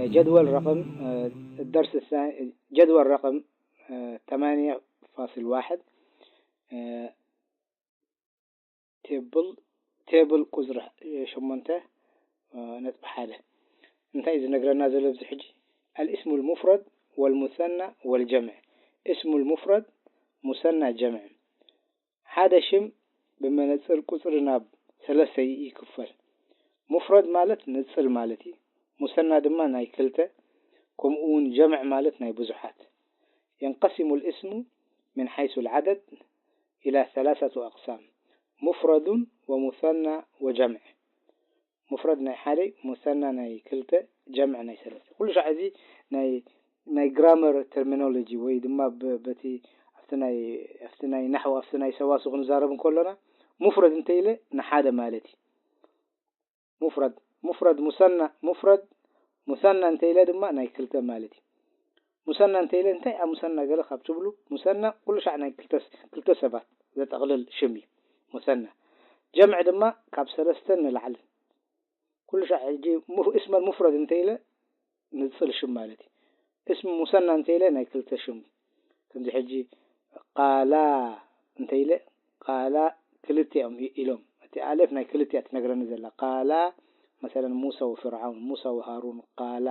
جدول رقم، آه، الدرس الثاني، جدول رقم، آه، ثمانية فاصل واحد، آه، تيبل، تيبل ቁፅሪ ሸሞንተ፣ آه، ነጥቢ ሓደ። እንታይ እዩ ዝነግረና ዘሎ ኣብዚ ሕጂ? الاسم المفرد والمثنى والجمع. اسم المفرد، مثنى، جمع. ሓደ ሽም ብመነፅር ቁፅሪ ናብ ሰለስተ ይክፈል። ሙፍረድ ማለት ንፅል ማለት እዩ። ሙሰና ድማ ናይ ክልተ፣ ከምኡ እውን ጀምዕ ማለት ናይ ብዙሓት። ينقسم الاسم من حيث العدد إلى ثلاثة أقسام: مفرد ومثنى وجمع. ሙፍረድ ናይ ሓደ፣ ሙሰና ናይ ክልተ፣ ጀምዕ ናይ ሰለስተ። ኩሉ ሻዕ እዚ ናይ ናይ ግራመር ተርሚኖሎጂ ወይ ድማ ብ- በቲ ኣብቲ ናይ ኣብቲ ናይ ናሕው ኣብቲ ናይ ሰዋሱ ክንዛረብ እንከሎና ሙፍረድ እንተ ኢለ ንሓደ ማለት እዩ። ሙፍረድ ሙፍረድ ሙሰና ሙፍረድ ሙሰና እንተ ኢለ ድማ ናይ ክልተ ማለት እዩ። ሙሰና እንተ ኢለ እንታይ ኣብ ሙሰና ገለ ካብ ትብሉ ሙሰና ኩሉ ሻዕ ናይ ክልተ ክልተ ሰባት ዘጠቕልል ሽም እዩ። ሙሰና ጀምዕ ድማ ካብ ሰለስተ ንላዕሊ ኩሉ ሻዕ ሕጂ ሙፍ- እስመል ሙፍረድ እንተ ኢለ ንፅል ሽም ማለት እዩ። እስም ሙሰና እንተ ኢለ ናይ ክልተ ሽም ከምዚ ሕጂ ቃላ እንተ ኢለ ቃላ ክልተ እዮም ኢ- ኢሎም እቲ ኣሌፍ ናይ ክልተ እያ ትነግረኒ ዘላ ቃላ መሰለን ሙሳ ወፍርዓውን ሙሳ ወሃሩን ቃላ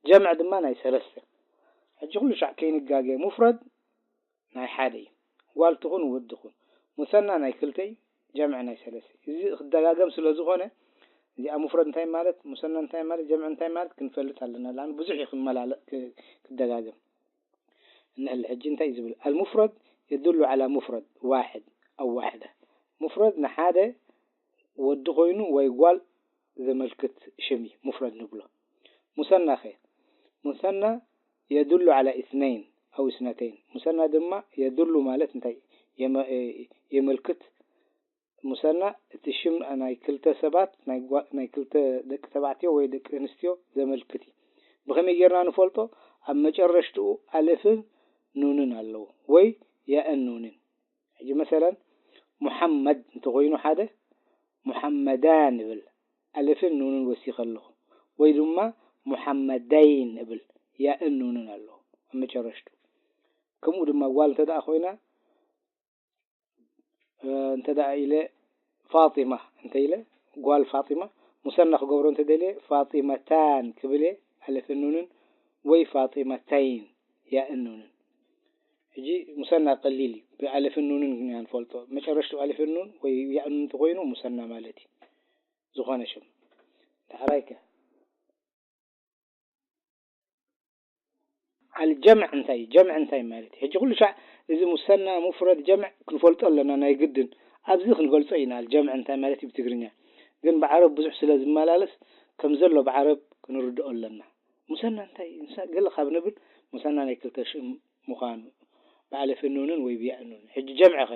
ጀምዕ ድማ ናይ ሰለስተ ሕጂ ኩሉ ሻዕ ከይንጋገ ሙፍረድ ናይ ሓደ እዩ። ጓል ትኹን ወዲ ኹን። ሙሰና ናይ ክልተ እዩ፣ ጀምዕ ናይ ሰለስተ እዩ። እዚ ክደጋገም ስለ ዝኾነ እዚኣ ሙፍረድ እንታይ ማለት፣ ሙሰና እንታይ ማለት፣ ጀምዕ እንታይ ማለት ክንፈልጥ ኣለና። ለኣን ብዙሕ እዩ ክመላለእ ክ- ክደጋገም። እንሕል ሕጂ እንታይ እዩ ዝብል? المفرد يدل على مفرد واحد أو واحدة. ሙፍረድ ንሓደ ወዲ ኮይኑ ወይ ጓል ዘመልክት ሽም እዩ ሙፍረድ ንብሎ። ሙሰና ኸ? ሙሰና يدل على اثنين أو اثنتين. ሙሰና ድማ የዱሉ ማለት እንታይ የመ- የመልክት? ሙሰና እቲ ሽም ናይ ክልተ ሰባት ናይ ጓ- ናይ ክልተ ደቂ ተባዕትዮ ወይ ደቂ ኣንስትዮ ዘመልክት እዩ። ብኸመይ ጌርና ንፈልጦ? ኣብ መጨረሽትኡ ኣለፍን ኑንን ኣለዎ ወይ ያእን ኑንን ሕጂ መሰለን ሙሓመድ እንተኾይኑ ሓደ ሙሓመዳን እብል ኣለፍን ኑንን ወሲኸ ኣለኹ ወይ ድማ ሙሓመደይን እብል ያእን ኑንን ኣለኹ ኣብ መጨረሽቱ ከምኡ ድማ ጓል እንተ ደኣ ኮይና እንተ ደኣ ኢለ ፋጢማ እንተ ኢለ ጓል ፋጢማ ሙሰና ክገብሮ እንተ ደልየ ፋጢመታን ክብል እየ ኣለፍን ኑንን ወይ ፋጢመተይን ያእን ኑንን ሕጂ ሙሰና ቀሊል እዩ ብኣለፍን ኑንን ኢና ንፈልጦ መጨረሽቱ ኣለፍን ኑን ወይ ያእን ኑን እንተኮይኑ ሙሰና ማለት እዩ ዝኾነ ሽም ዳሕራይከ ኣልጀምዕ እንታይ እዩ ጀምዕ እንታይ ማለት እዩ ሕጂ ኩሉ ሻዕ እዚ ሙሰና ሙፍረድ ጀምዕ ክንፈልጦ ኣለና ናይ ግድን ኣብዚ ክንገልጾ ኢና ኣልጀምዕ እንታይ ማለት እዩ ብትግርኛ ግን ብዓረብ ብዙሕ ስለ ዝመላለስ ከም ዘሎ ብዓረብ ክንርድኦ ኣለና ሙሰና እንታይ ንሳ ገለ ካብ ንብል ሙሰና ናይ ክልተ ሽም ምዃኑ ብኣለፍ ኑንን ወይ ብያእ ኑንን ሕጂ ጀምዕ ኸ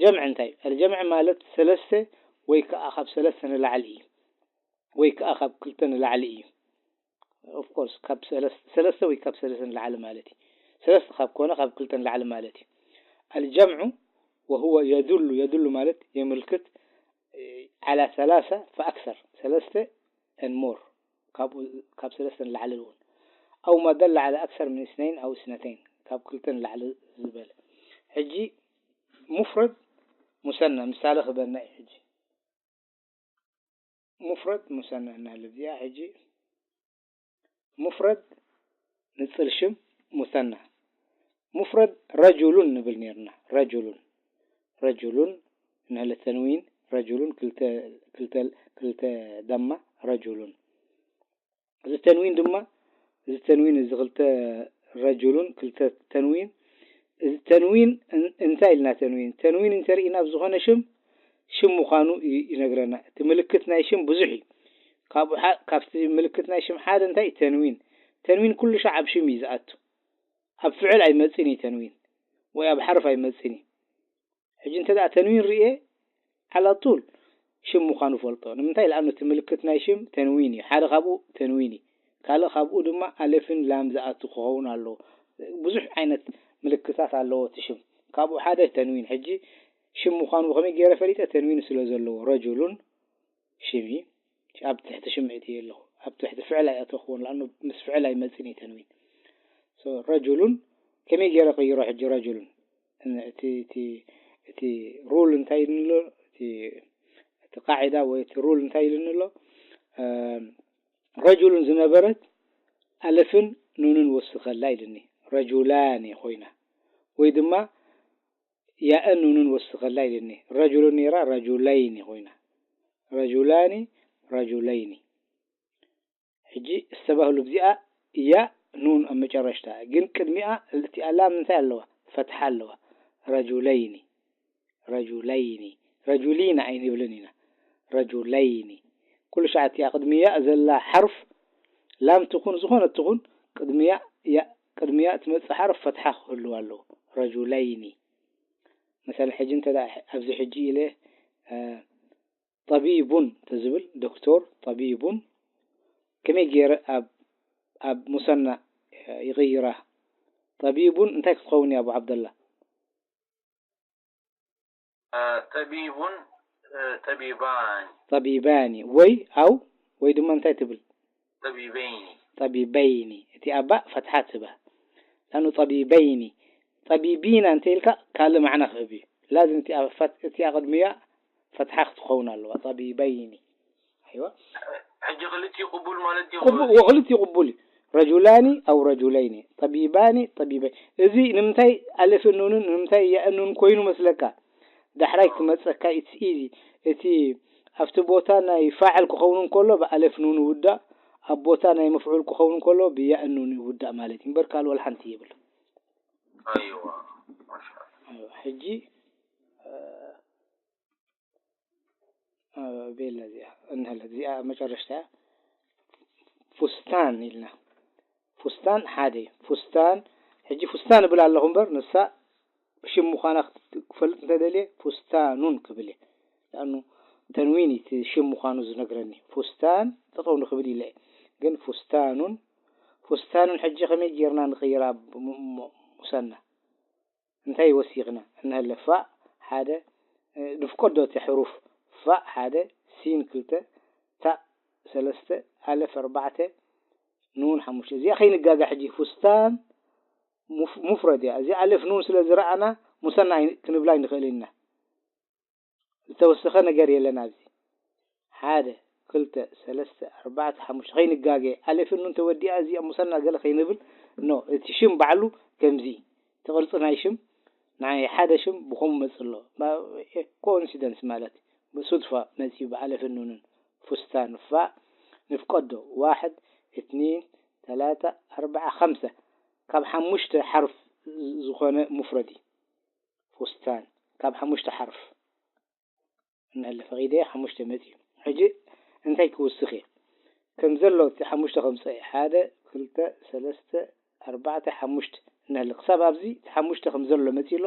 ጀምዕ እንታይ ኣልጀምዕ ማለት ሰለስተ ወይ ከዓ ካብ ሰለስተ ንላዕሊ እዩ ወይ ከዓ ካብ ክልተ ንላዕሊ እዩ of course ካብ ሰለስተ ወይ ካብ ሰለስተ ንላዕሊ ማለት እዩ ሰለስተ ካብ ኮነ ካብ ክልተ ንላዕሊ ማለት እዩ الجمع وهو يدل يدل ማለት የምልክት على ثلاثة فأكثر ሰለስተ and more ካብ ሰለስተ ንላዕሊ እውን أو ما دل على أكثر من اثنين أو اثنتين ካብ ክልተ ንላዕሊ ዝበለ ሕጂ ሙፍረድ ሙሰና ምሳሌ ክበና እዩ ሕጂ ሙፍረድ ሙሰና እናለ እዚኣ ሕጂ ሙፍረድ ንፅል ሽም ሙሰና ሙፍረድ ረጁሉን ንብል ነርና ረጁሉን ረጁሉን ንህለ ተንዊን ረጁሉን ክልተ ክልተ ክልተ ደማ ረጁሉን እዚ ተንዊን ድማ እዚ ተንዊን እዚ ክልተ ረጁሉን ክልተ ተንዊን እዚ ተንዊን እንታይ ኢልና ተንዊን ተንዊን እንተርኢና ኣብ ዝኾነ ሽም ሽም ምዃኑ ይነግረና እቲ ምልክት ናይ ሽም ብዙሕ እዩ ካብኡ ካብቲ ምልክት ናይ ሽም ሓደ እንታይ እዩ ተንዊን ተንዊን ኩሉ ሻዕ ኣብ ሽም እዩ ዝኣቱ ኣብ ፍዕል ኣይመፅን እዩ ተንዊን ወይ ኣብ ሓርፍ ኣይመፅን እዩ ሕጂ እንተ ደኣ ተንዊን ርእየ ዓላጡል ሽም ምዃኑ ፈልጦ ንምንታይ ለኣኑ እቲ ምልክት ናይ ሽም ተንዊን እዩ ሓደ ካብኡ ተንዊን እዩ ካልእ ካብኡ ድማ ኣለፍን ላም ዝኣቱ ክኸውን ኣለዎ ብዙሕ ዓይነት ምልክታት ኣለዎ እቲ ሽም ካብኡ ሓደ ተንዊን ሕጂ ሽም ምዃኑ ብኸመይ ገይረ ፈሊጠ ተንዊን ስለ ዘለዎ ረጁሉን ሽም እዩ ኣብ ትሕቲ ሽም እትየ ኣለኹ ኣብ ትሕቲ ፍዕል ኣይኣተኽዎን፣ ለኣኑ ምስ ፍዕል ኣይመጽን እዩ ተንዊን። So ረጁሉን ከመይ ገይረ ቀይሮ ሕጂ ረጁሉን? እቲ፣ እቲ፣ እቲ ሩል እንታይ ኢሉኒ ኣሎ? እቲ፣ እቲ ቃዒዳ ወይ እቲ ሩል እንታይ ኢሉኒ ኣሎ? ረጁሉን ዝነበረት ኣለፍን ኑንን ወስኸላ ኢልኒ። ረጁላኒ ኮይና። ወይ ድማ ያእን ኑንን ወስኸላ ኢልኒ። ረጁሉን ነይራ ረጁለይኒ ኮይና። ረጁላኒ፣ ረጁለይኒ። ሕጂ ዝተባህሉ ብዚኣ ያእ ኑን ኣብ መጨረሽታ። ግን ቅድሚኣ እቲኣ ላም እንታይ ኣለዋ? ፈትሓ ኣለዋ። ረጁለይኒ። ረጁለይኒ። ረጁሊና ኣይንብልን ኢና። ረጁለይኒ። ኩሉ ሻዕ እቲኣ ቅድሚ ያእ ዘላ ሓርፍ ላም ትኹን ዝኾነት ትኹን ቅድሚ ያእ፣ ያእ፣ ቅድሚ ያእ ትመጽእ ሓርፍ ፈትሓ ክህልዋ ኣለዎ። ረጁለይኒ። መሰለ ሕጂ እንተ ደኣ ኣብዚ ሕጂ ኢለ፣ እ፣ ጠቢቡን ተዝብል ዶክተር ጠቢቡን ከመይ ገይረ ኣብ፣ ኣብ ሙሰና ይቕይራ? ጠቢቡን እንታይ ክትኸውን እያ ኣቡ ዓብደላ? ጠቢቡን ጠቢባን ጠቢባኒ ወይ ኣው ወይ ድማ እንታይ ትብል? ጠቢበይኒ ጠቢበይኒ እቲ ኣባእ ፈትሓ ትበ ላኑ ጠቢበይኒ ጠቢቢና እንተ ኢልካ ካልእ ማዕና ክህብ እዩ። ላዝም እቲ ኣቕድሚያ ፈትሓ ክትኸውን ኣለዋ። ጠቢበይኒ ኣይዋ ሕጂ ክልቲኡ ቅቡል ማለት እዩ። ቅቡ- ወ- ክልቲኡ ቅቡል እዩ። ረጁላኒ ኣው ረጁለይኒ ጠቢባኒ ጠቢበይ እዚ ንምንታይ ኣለፍን ኑንን ንምንታይ ያእን ኑን ኮይኑ መስለካ? ዳሕራይ ክመጸካ ኢትስ ኢዚ እቲ ኣብቲ ቦታ ናይ ፋዕል ክኸውን እንከሎ ብኣለፍ ኑን ይውዳእ ኣብ ቦታ ናይ መፍዑል ክኸውን እንከሎ ብያእን ኑን ይውዳእ ማለት እዩ እምበር ካልእ ወላ ሓንቲ የብሉ። ኣይዋ ማሻ ሕጂ ቤላ እዚኣ እንሀለት እዚኣ መጨረሽታ እያ። ፉስታን ኢልና ፉስታን ሓደ እዩ። ፉስታን ሕጂ ፉስታን እብል ኣለኹ እምበር ንሳ ሽም ምዃና ክፈልጥ እንተደልየ ፉስታኑን ክብል እየ። ለኣኑ ተንዊን እቲ ሽም ምዃኑ ዝነግረኒ ፉስታን ጠጠው ንክብል ኢለ እየ። ግን ፉስታኑን ፉስታኑን ሕጂ ከመይ ጌርና ንቕይራ ሙሰና እንታይ ወሲኽና እንሀለ ፋእ ሓደ ንፍቀዶ እቲ ሕሩፍ ፋእ ሓደ ሲን ክልተ ታእ ሰለስተ ኣለፍ ኣርባዕተ ኑን ሓሙሽተ እዚኣ ከይንጋጋ ሕጂ ፉስታን ሙፍረድ እያ። እዚ ኣለፍ ኑን ስለ ዝረኣና ሙሰና ክንብላ ኣይንኽእልን ኢና። ዝተወሰኸ ነገር የለን ኣብዚ ሓደ ክልተ ሰለስተ ኣርባዕተ ሓሙሽተ ከይንጋገ ኣለፍ ኑን ተወዲኣ እዚኣ ሙሰና ገለ ከይንብል ኖ እቲ ሽም ባዕሉ ከምዚ እቲ ቅርፂ ናይ ሽም ናይ ሓደ ሽም ብኸምኡ መፅእ ኣሎ። ኮኢንሲደንስ ማለት ብሱድፋ መፅዩ ብኣለፍን ኑንን ፉስታን ፋእ ንፍቀዶ ዋሕድ እትኒን ተላተ ኣርባዓ ኸምሰ ካብ ሓሙሽተ ሓርፍ ዝኾነ ሙፍረድ እዩ። ፉስታን ካብ ሓሙሽተ ሓርፍ እንሀለ ፈቒደ እየ ሓሙሽተ መፂኡ ሕጂ እንታይ ክውስኽ እየ ከም ዘሎ እቲ ሓሙሽተ ከምፀ እየ ሓደ ክልተ ሰለስተ ኣርባዕተ ሓሙሽተ እንሀለ ክሳብ ኣብዚ እቲ ሓሙሽተ ከም ዘሎ መፂኡ ኣሎ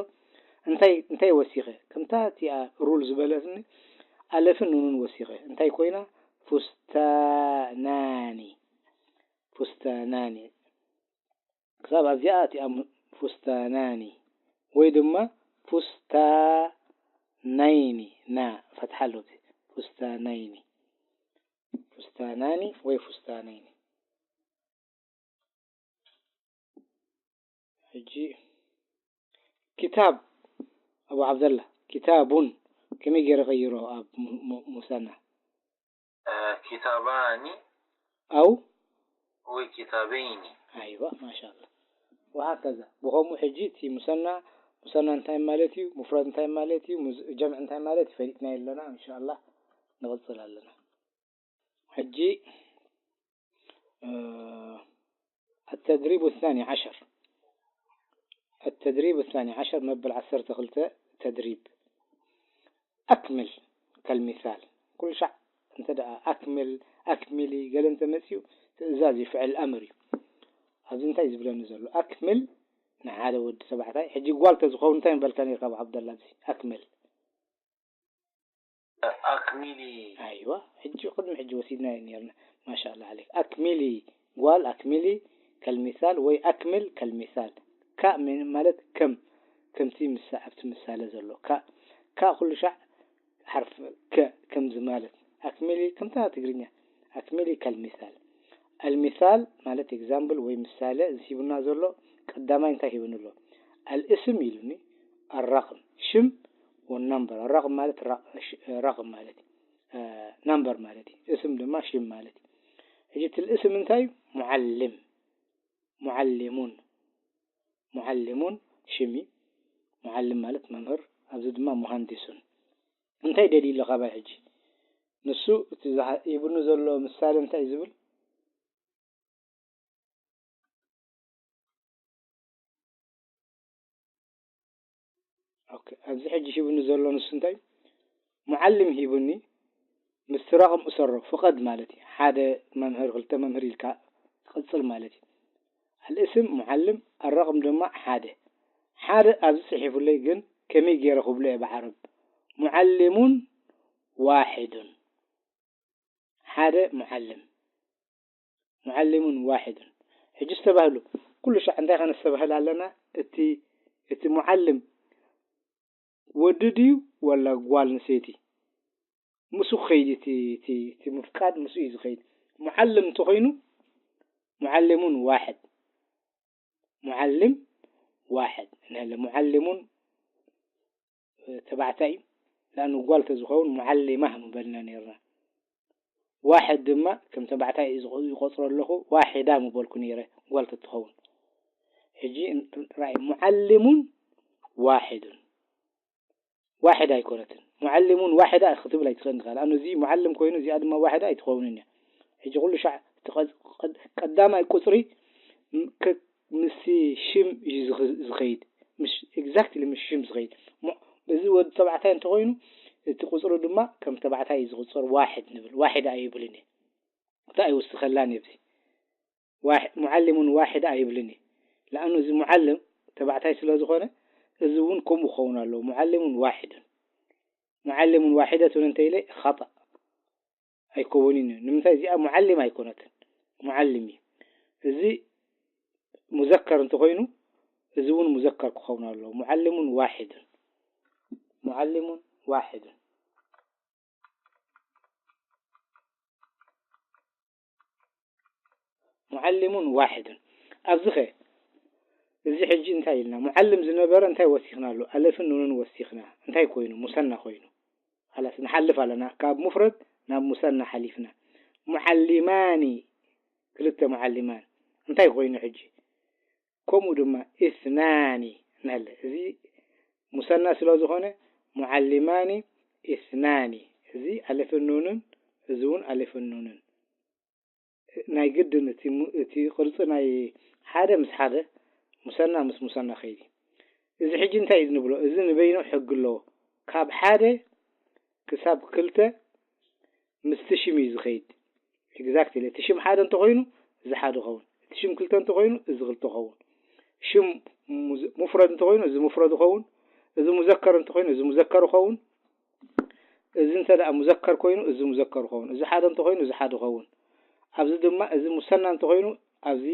እንታይ እንታይ ወሲኸ ከምታ እቲኣ ሩል ዝበለትኒ ኣለፍን ኑኑን ወሲኸ እንታይ ኮይና ፉስታናኒ ፉስታናኒ ክሳብ ኣብዚኣ እቲኣ ፉስታናኒ ወይ ድማ ፉስታነይኒ ና ፈትሓ ኣሎ እቲ ፉስታነይኒ ፉስታናኒ ወይ ፉስታነይኒ ሕጂ ኪታብ ኣቡ ዓብደላ ኪታቡን ከመይ ገይረ ቀይሮ ኣብ ሙሰና ኪታባኒ ኣው ወይ ኪታበይኒ ኣይዋ ማሻላ ወሃከዛ ብኸምኡ ሕጂ እቲ ሙሰና ሙሰና እንታይ ማለት እዩ ሙፍረድ እንታይ ማለት እዩ ጀምዕ እንታይ ማለት እዩ ፈሊጥና ኣለና እንሻላ ንቕፅል ኣለና ሕጂ التدريب الثاني عشر التدريب الثاني عشر መበል ዓሰርተ ክልተ ተድሪብ ኣክምል ከልሚሳል ኩሉ ሻዕ እንተ ደኣ ኣክምል ኣክሚሊ ገለ እንተ መፅኡ ትእዛዝ እዩ ፍዕል ኣምር እዩ ኣብዚ እንታይ ዝብለኒ ዘሎ ኣክምል ንሓደ ወዲ ተባዕታይ ሕጂ ጓል ተዝኸውን እንታይ ምበልካ ነርካ ኣብ ዓብደላ ኣብዚ ኣክምል ኣክሚሊ ኣይዋ ሕጂ ቅድሚ ሕጂ ወሲድና ነርና ማሻላ ዓለይክ ኣክሚሊ ጓል ኣክሚሊ ከልሚሳል ወይ ኣክምል ከልሚሳል ካእ ማለት ከም ከምቲ ምሳ ኣብቲ ምሳለ ዘሎ ካእ ካእ ኩሉ ሻዕ ሓርፍ ከ ከምዚ ማለት ኣክሚሊ ከምታ ትግርኛ ኣክሚሊ ከልሚሳል ኣልሚሳል ማለት ኤግዛምፕል ወይ ምሳሌ እዚ ሂቡና ዘሎ ቀዳማይ እንታይ ሂቡኒ ኣሎ? ኣልእስም ኢሉኒ፣ ኣራቅም ሽም ወናምበር። ኣራቅም ማለት ራቅም ማለት እዩ፣ ናምበር ማለት እዩ። እስም ድማ ሽም ማለት እዩ። ሕጂ እቲ ልእስም እንታይ እዩ? ሙዓልም፣ ሙዓሊሙን፣ ሙዓሊሙን ሽም እዩ። ሙዓልም ማለት መምህር፣ ኣብዚ ድማ ሙሃንዲሱን። እንታይ ደልዩ ኣሎ ካባይ ሕጂ? ንሱ እቲ ዝሃ- ሂቡኒ ዘሎ ምሳሌ እንታይ እዩ ዝብል? ኦኬ፣ ኣብዚ ሕጂ ሂቡኒ ዘሎ ንሱ እንታይ? ሙዓልም ሂቡኒ፣ ምስቲ ረቕም እሰሮ ፍቐድ ማለት እዩ። ሓደ መምህር፣ ክልተ መምህር ኢልካ ትቕጽል ማለት እዩ። ኣልእስም ሙዓልም፣ ኣረቕም ድማ ሓደ። ሓደ ኣብዚ ጽሒፉለይ፣ ግን ከመይ ገይረ ክብሎ እየ ብዓረብ? ሙዓሊሙን ዋሒዱን። ሓደ ሙዓልም፣ ሙዓሊሙን ዋሒዱን። ሕጂ ዝተባህሉ፣ ኩሉ ሻዕ እንታይ ከነስተባህል ኣለና? እቲ፣ እቲ ሙዓልም ወዲ ድዩ ወላ ጓል ኣንስተይቲ? ምስኡ ክኸይድ እቲ፣ እቲ፣ እቲ ምፍቃድ ምስኡ እዩ ዝኸይድ። ሙዓልም እንተኾይኑ፣ ሙዓሊሙን ዋሕድ። ሙዓልም ዋሕድ። እንሀለ ሙዓሊሙን ተባዕታይ እዩ። ለኣኑ ጓል ተዝኸውን ሙዓሊማ ምበልና ነይርና። ዋሕድ ድማ ከም ተባዕታይ እዩ ዝቆ- ይቆጽሮ ኣለኹ፣ ዋሒዳ ምበልኩ ነይረ፣ ጓል ተትኸውን። ሕጂ ን- ራእይ ሙዓሊሙን ዋሒዱን። ዋሒዳ ኣይኮነትን። ሙዓሊሙን ዋሒዳ ክትብል ኣይትኽእልን ኢኻ። ለኣኑ እዚ ሙዓልም ኮይኑ እዚኣ ድማ ዋሒዳ ኣይትኸውንን እያ። ሕጂ ኩሉ ሻዕ እቲ ቀ- ቀድ- ቀዳማይ ቁጽሪ ም- ከ- ምስቲ ሽም እዩ ዝኽ- ዝኸይድ። ምስ፣ ኤግዛክትሊ ምስ ሽም ዝኸይድ። ሞ-፣ እዚ ወዲ ተባዕታይ እንተኾይኑ፣ እቲ ቁጽሩ ድማ ከም ተባዕታይ እዩ ዝቑጸር፣ ዋሕድ ንብል። ዋሒዳ ኣይብልን እየ። እንታይ ኣይውስኸላን እየ ኣብዚ። ዋሕ-፣ ሙዓሊሙን ዋሒዳ ኣይብልን እየ። ለኣኑ እዚ ሙዓልም ተባዕታይ ስለ ዝኾነ፣ እዚ እውን ከምኡ ክኸውን ኣለዎ። ሙዓሊሙን ዋሒዱን። ሙዓሊሙን ዋሒደቱን እንተ ኢለ፣ ኸጠእ። ኣይከውንን እዩ። ንምንታይ? እዚኣ ሙዓሊም ኣይኮነትን፣ ሙዓሊም እዩ። እዚ ሙዘከር እንተኾይኑ፣ እዚ እውን ሙዘከር ክኸውን ኣለዎ። ሙዓሊሙን ዋሒዱን። ሙዓሊሙን ዋሒዱን። ሙዓሊሙን ዋሒዱን። ኣብዚኸ፣ እዚ ሕጂ እንታይ ኢልና? ሙዓልም ዝነበረ እንታይ ወሲኽና ኣሎ? ኣለፍን ኑንን ወሲኽና። እንታይ ኮይኑ? ሙሰና ኮይኑ። ኻላስ ንሓልፍ ኣለና። ካብ ሙፍረድ ናብ ሙሰና ሓሊፍና። ሙዓሊማኒ፣ ክልተ ሙዓሊማን። እንታይ ኮይኑ ሕጂ? ከምኡ ድማ ኢስናኒ እንሀለ። እዚ ሙሰና ስለ ዝኾነ ሙዓሊማኒ ኢስናኒ። እዚ ኣለፍን ኑንን፣ እዚ እውን ኣለፍን ኑንን። ናይ ግድን እቲ ሙ-፣ እቲ ቅርጺ ናይ ሓደ ምስ ሓደ፣ ሙሰና ምስ ሙሰና ከይዲ። እዚ ሕጂ እንታይ እዩ ንብሎ? እዚ ንበይኑ ሕጊ ኣለዎ። ካብ ሓደ ክሳብ ክልተ ምስቲ ሽም እዩ ዝኸይድ። ኤግዛክትሊ። እቲ ሽም ሓደ እንተኾይኑ፣ እዚ ሓደ ይኸውን። እቲ ሽም ክልተ እንተኾይኑ፣ እዚ ክልተ ይኸውን። ሽም ሙዝ-፣ ሙፍረድ እንተኾይኑ፣ እዚ ሙፍረድ ይኸውን። እዚ ሙዘከር እንተኾይኑ፣ እዚ ሙዘከር ይኸውን። እዚ እንተ ደኣ ሙዘከር ኮይኑ፣ እዚ ሙዘከር ይኸውን። እዚ ሓደ እንተኾይኑ፣ እዚ ሓደ ይኸውን። ኣብዚ ድማ እዚ ሙሰና እንተኾይኑ፣ ኣብዚ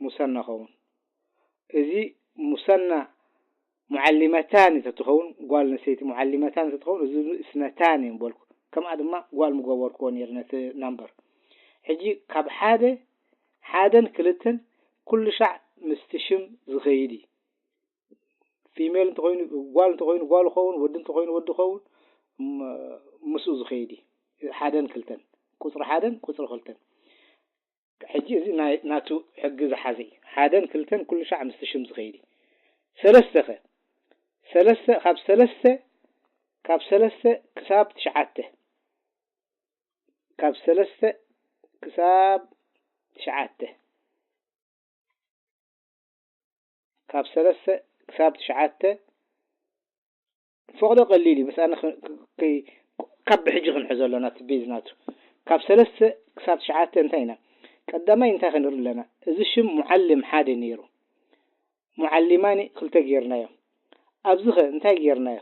ሙሰና ይኸውን። እዚ ሙሰና ሙዓሊመታኒ ተትኸውን፣ ጓል ኣንስተይቲ ሙዓሊመታኒ ተትኸውን፣ እዚ እስነታኒ ምበልኩ። ከምኣ ድማ ጓል ምገበርክዎ ነይሩ ነቲ ናምበር። ሕጂ ካብ ሓደ፣ ሓደን ክልተን ኩሉ ሻዕ ምስቲ ሽም ዝኸይድ እዩ። ፊሜል እንተኾይኑ፣ ጓል እንተኾይኑ ጓል ይኸውን፣ ወዲ እንተኾይኑ ወዲ ይኸውን፣ ም-፣ ምስኡ ዝኸይድ እዩ። ሓደን ክልተን፣ ቁጽሪ ሓደን ቁጽሪ ክልተን። ሕጂ እዚ ናይ፣ ናቱ ሕጊ ዝሓዘ እዩ። ሓደን ክልተን ኩሉ ሻዕ ምስቲ ሽም ዝኸይድ እዩ። ሰለስተ ኸ? ሰለስተ፣ ካብ ሰለስተ፣ ካብ ሰለስተ ክሳብ ትሽዓተ። ካብ ሰለስተ ክሳብ ትሽዓተ። ካብ ሰለስተ ክሳብ ትሽዓተ ፈቕዶ ቀሊል እዩ፣ በስ ኣነ ክ-፣ ክ-፣ ከይ-፣ ካብ ብሕጂ ክንሕዞ ኣለና እቲ ቤዝ ናቱ። ካብ ሰለስተ ክሳብ ትሽዓተ እንታይ ኢና? ቀዳማይ እንታይ ክንርኢ ኣለና? እዚ ሽም ሙዓልም ሓደ ነይሩ። ሙዓሊማኒ ክልተ ጌርናዮ። ኣብዚ ኸ እንታይ ጌርናዮ?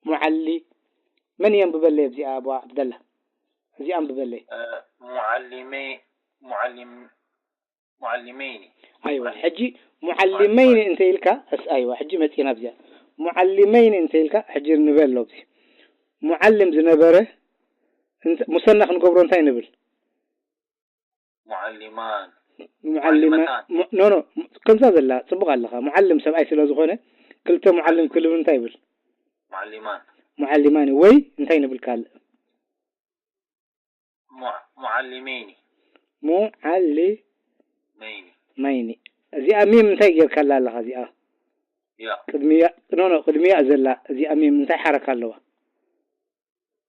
ሙዓሊ-፣ መን የንብበለይ ኣብዚኣ ኣቡ ዓብደላ? እዚኣ ኣንብበለይ። እ፣ ሙዓሊመይ-፣ ሙዓሊም-፣ ሙዓሊመይኒ። ኣይዋ፣ ሕጂ ሙዓሊመይኒ እንተ ኢልካ፣ እስ-፣ ኣይዋ፣ ሕጂ መጺና ኣብዚኣ። ሙዓሊመይኒ እንተ ኢልካ፣ ሕጂ ንበል ኣሎ ኣብዚ። ሙዓልም ዝነበረ፣ እንተ-፣ ሙሰና ክንገብሮ እንታይ ንብል? ሙዓሊማን። ሙዓሊማ ሙዓሊመታን። ኖ ኖ ከምዛ ዘላ ጽቡቕ ኣለኻ። ሙዓልም ሰብኣይ ስለ ዝኾነ ክልተ ሙዓልም ክልብ እንታይ ይብል? ሙዓሊማን። ሙዓሊማን ወይ እንታይ ንብል ካልእ? ሙዓ- ሙዓሊመይኒ። ሙዓሊ መይኒ። ማይኒ እዚኣ ሚም እንታይ ጌርካላ ኣለኻ? እዚኣ ያ ቅድሚያ ኖ ኖ ቅድሚያ ዘላ እዚኣ ሚም እንታይ ሓረካ ኣለዋ?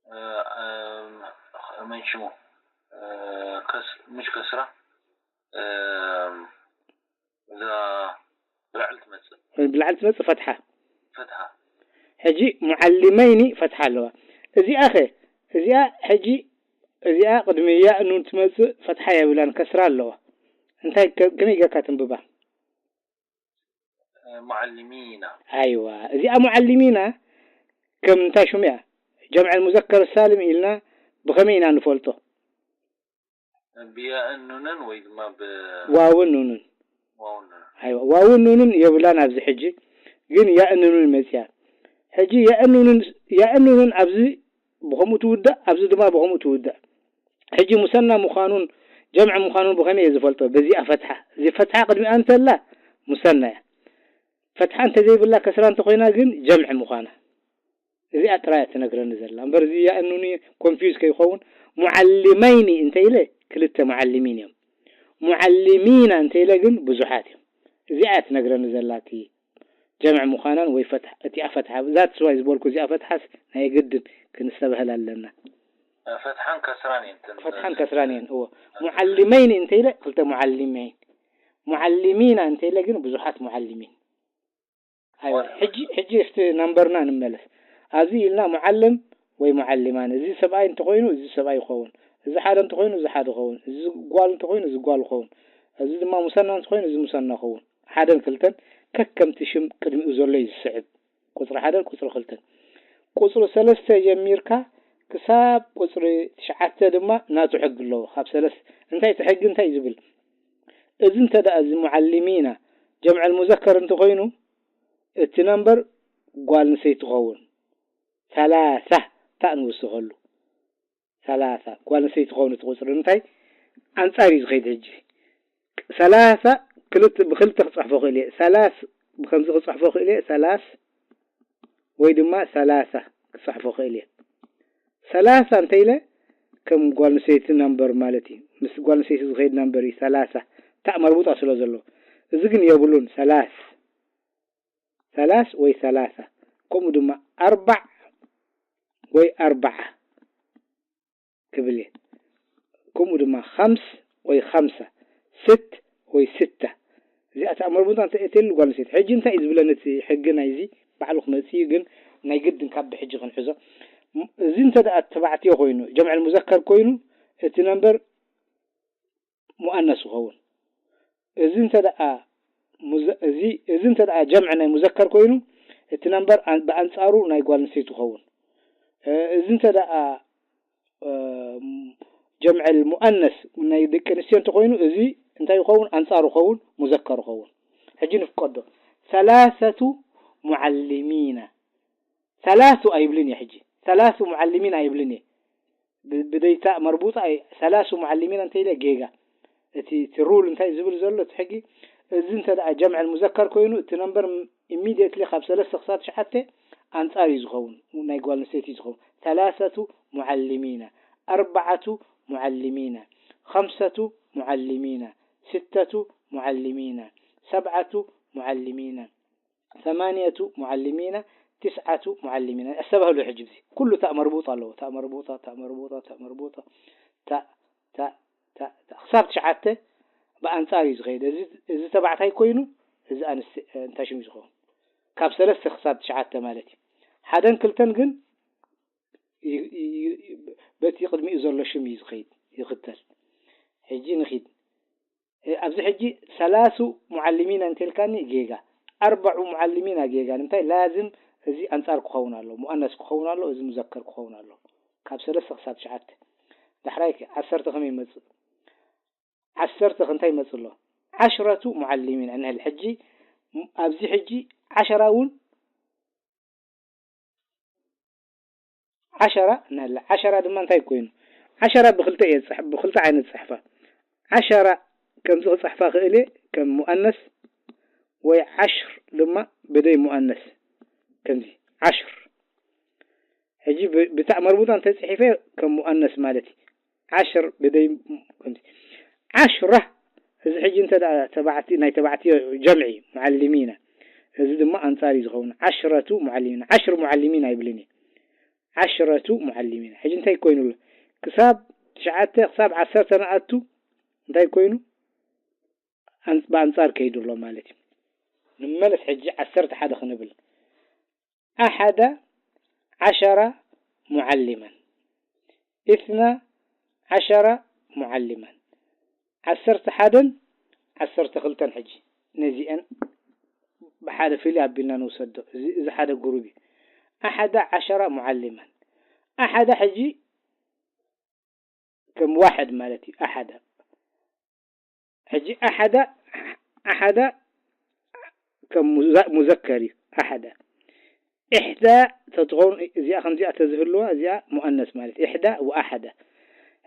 እ፣ እም፣ መን ሽሙ እ፣ ከስ ምሽ ከስራ እም፣ እዛ ብላዕሊ ትመጽእ ብላዕሊ ትመጽእ ፈትሓ። ፈትሓ። ሕጂ ሙዓሊመይኒ ፈትሓ ኣለዋ። እዚኣ ኸ እዚኣ ሕጂ እዚኣ ቅድሚ ያእ ኑን ትመጽእ ፈትሓ የብላን ከስራ ኣለዋ። እንታይ ከ- ከመይ ጌርካ ትንብባ? እ፣ ሙዓሊሚና። ኣይዋ እዚኣ ሙዓሊሚና ከም እንታይ ሽሙ እያ? ጀምዐል ሙዘከር ሳልም ኢልና ብኸመይ ኢና ንፈልጦ? ብያእን ኑንን ወይ ድማ ብ ዋውን ኑንን ዋውን ኑንን። ኣይዋ ዋውን ኑንን የብላን ኣብዚ ሕጂ ግን ያእን ኑንን መጽያ። ሕጂ ያእን ኑንን ያእን ኑንን ኣብዚ ብኸምኡ ትውዳእ ኣብዚ ድማ ብኸምኡ ትውዳእ። ሕጂ ሙሰና ምዃኑን ጀምዕ ምዃኑን ብኸመይ እየ ዝፈልጦ? በዚኣ ፈትሓ እዚ ፈትሓ ቅድሚኣ እንተላ ሙሰና እያ። ፈትሓ እንተዘይብላ ከስራ እንተኾይና ግን ጀምዕ ምዃና እዚኣ ጥራይ እያ ትነግረኒ ዘላ እምበር እዚ ያእን ኑን ኮንፊውዝ ከይኸውን። ሙዓሊመይኒ እንተ ኢለ ክልተ ሙዓሊሚን እዮም። ሙዓሊሚና እንተ ኢለ ግን ብዙሓት እዮም። እዚኣ እያ ትነግረኒ ዘላ እቲ ጀምዕ ምዃናን ወይ ፈትሓ እቲኣ ፈትሓ ዛት ስዋይ ዝበልኩ እዚኣ ፈትሓስ ናይ ግድን ክንስተብህል ኣለና። ፈትሓን ከስራን እየን እተን ፈትሓን ከስራን እየን እዎ። ሙዓሊመይኒ እንተ ኢለ ክልተ ሙዓሊመይን ሙዓሊሚና እንተ ኢለ ግን ብዙሓት ሙዓሊሚን። ኣይዋ ሕጂ ሕጂ እስቲ ናምበርና ንመለስ። ኣብዚ ኢልና ሙዓልም ወይ ሙዓሊማን እዚ ሰብኣይ እንተኾይኑ እዚ ሰብኣይ ይኸውን፣ እዚ ሓደ እንተኾይኑ እዚ ሓደ ይኸውን፣ እዚ ጓል እንተኾይኑ እዚ ጓል ይኸውን፣ እዚ ድማ ሙሰና እንተኾይኑ እዚ ሙሰና ይኸውን። ሓደን ክልተን ከከምቲ ሽም ቅድሚኡ ዘሎ እዩ ዝስዕብ። ቁፅሪ ሓደን ቁፅሪ ክልተን ቁፅሪ ሰለስተ ጀሚርካ ክሳብ ቁፅሪ ትሽዓተ ድማ ናቱ ሕጊ ኣለዎ። ካብ ሰለስተ እንታይ እቲ ሕጊ እንታይ እዩ ዝብል? እዚ እንተ ደኣ እዚ ሙዓሊሚና ጀምዐል ሙዘከር እንተኾይኑ እቲ ነምበር ጓል ኣንስተይቲ ትኸውን። ሰላሳ ታእ ንውስኸሉ። ሰላሳ ጓል ኣንስተይቲ ትኸውን እቲ ቁፅሪ እንታይ ኣንፃር እዩ ዝኸይድ ሕጂ። ሰላሳ ክልተ ብክልተ ክፅሕፎ ክእል እየ። ሰላስ ብከምዚ ክፅሕፎ ክእል እየ። ሰላስ ወይ ድማ ሰላሳ ክፅሕፎ ክእል እየ። ሰላሳ እንተ ኢለ ከም ጓል ኣንስተይቲ ነምበር ማለት እዩ። ምስ ጓል ኣንስተይቲ ዝኸይድ ነምበር እዩ ሰላሳ። ታእ መርቡጣ ስለ ዘሎ። እዚ ግን የብሉን። ሰላስ ሰላስ ወይ ሰላሳ ከምኡ ድማ ኣርባዕ ወይ ኣርባዓ ክብል እየ። ከምኡ ድማ ከምስ ወይ ከምሳ ስት ወይ ስታ እዚኣ ታእ መርቡጣ እንተ እትል ጓል ኣንስተይቲ ሕጂ እንታይ እዩ ዝብለን እቲ ሕጊ ናይዚ ባዕሉ ክመጽእ እዩ ግን ናይ ግድን ካብ ብሕጂ ክንሕዞ። እዚ እንተ ደኣ ተባዕትዮ ኮይኑ ጀምዕል ሙዘከር ኮይኑ እቲ ነምበር ሙኣነስ ይኸውን። እዚ እንተ ደኣ ሙዘ- እዚ እዚ እንተ ደኣ ጀምዕ ናይ ሙዘከር ኮይኑ እቲ ነምበር ኣን- ብኣንጻሩ ናይ ጓል ኣንስተይቲ ይኸውን። እ፣ እዚ እንተ ደኣ እ፣ ጀምዕል ሙኣነስ ናይ ደቂ ኣንስትዮ እንተኾይኑ እዚ እንታይ ይኸውን? ኣንጻሩ ይኸውን፣ ሙዘከር ይኸውን። ሕጂ ንፍቀዶ ሰላሰቱ ሙዓሊሚና ሰላሱ ኣይብልን እየ። ሕጂ ሰላሱ ሙዓሊሚን ኣይብልን እየ። ብ- ብደይታ መርቡጣ እየ። ሰላሱ ሙዓሊሚን እንተ ኢለ ጌጋ። እቲ እቲ ሩል እንታይ ዝብል ዘሎ እቲ ሕጊ እዚ እንተ ደኣ ጀምዕል ሙዘከር ኮይኑ እቲ ነምበር ኢሚድየትሊ ካብ ሰለስተ ክሳብ ትሽዓተ ኣንጻር እዩ ዝኸውን። ናይ ጓል ኣንስተይቲ እዩ ዝኸውን። ሰላሰቱ ሙዓሊሚና ኣርባዓቱ ሙዓሊሚና ከምሰቱ ሙዓሊሚና ስተቱ ሙዓሊሚና ሰብዓቱ ሙዓሊሚና ثمانية معلمين تسعة معلمين ኣስተባህሉ ሕጂ እዚ ኩሉ ታእ መርቡጣ ኣለዎ ታእ መርቡጣ ታእ መርቡጣ ታእ መርቡጣ ታእ ታእ ታእ ታእ ክሳብ ትሽዓተ ብኣንጻር እዩ ዝኸይድ እዚ እዚ ተባዕታይ ኮይኑ እዚ ኣንስቲ እንታይ ሽም እዩ ዝኸውን ካብ ሰለስተ ክሳብ ትሽዓተ ማለት እዩ ሓደን ክልተን ግን ይ- ይ- ይ- በቲ ቅድሚኡ ዘሎ ሽም እዩ ዝኸይድ ይኽተል ሕጂ ንኺድ ኣብዚ ሕጂ ሰላሱ ሙዓሊሚና እንተልካኒ ጌጋ ኣርባዑ ሙዓሊሚና ጌጋ ንምንታይ ላዝም እዚ ኣንጻር ክኸውን ኣሎ ሙኣነስ ክኸውን ኣሎ እዚ ሙዘከር ክኸውን ኣሎ ካብ ሰለስተ ክሳብ ትሽዓተ ዳሕራይ ዓሰርተ ከመይ ይመጽእ ዓሰርተ ክንታይ ይመጽእ ኣሎ ዓሽረቱ ሙዓሊሚን እንህል ሕጂ ኣብዚ ሕጂ ዓሸራ እውን ዓሸራ ንህላ ዓሸራ ድማ እንታይ ኮይኑ ዓሸራ ብክልተ እየ ዝፅሕ ብክልተ ዓይነት ፅሕፋ ዓሸራ ከምዚ ክጽሕፋ ክእል እየ ከም ሙኣነስ፣ ወይ ዓሽር ድማ ብደይ ሙኣነስ ከምዚ ዓሽር። ሕጂ ብ-፣ ብታእ መርቡጣ እንተጽሒፈ ከም ሙኣነስ ማለት እዩ። ዓሽር ብደይ ከምዚ። ዓሽራ፣ እዚ ሕጂ እንተ ደኣ ተባዕቲ-፣ ናይ ተባዕትዮ ጀምዒ ሙዓሊሚና፣ እዚ ድማ ኣንጻር እዩ ዝኸውን። ዓሽረቱ ሙዓሊሚና፣ ዓሽር ሙዓሊሚን ኣይብልን እዩ። ዓሽረቱ ሙዓሊሚና። ሕጂ እንታይ ኮይኑ ኣሎ? ክሳብ ትሽዓተ፣ ክሳብ ዓሰርተ ንኣቱ እንታይ ኮይኑ? ኣን-፣ ብኣንጻር ከይዱ ኣሎ ማለት እዩ። ንመለስ ሕጂ ዓሰርተ ሓደ ክንብል። ኣሓደ ዓሸረ ሙዓሊመን፣ ኢስና ዓሸረ ሙዓሊመን፣ ዓሰርተ ሓደን ዓሰርተ ክልተን። ሕጂ ነዚአን ብሓደ ፍልይ ኣቢልና ንውሰዶ። እዚ፣ እዚ ሓደ ግሩብ እዩ። ኣሓደ ዓሸረ ሙዓሊመን። ኣሓደ ሕጂ ከም ዋሕድ ማለት እዩ። ኣሓደ ሕጂ ኣሓደ፣ ኣሓደ ከም ሙዘ-፣ ሙዘከር እዩ። ኣሓደ። ኢሕዳ ተትኸውን እዚኣ ከምዚኣ ተዝህልዋ እዚኣ ሙኣነስ ማለት እዩ። ኢሕዳ ወኣሓደ።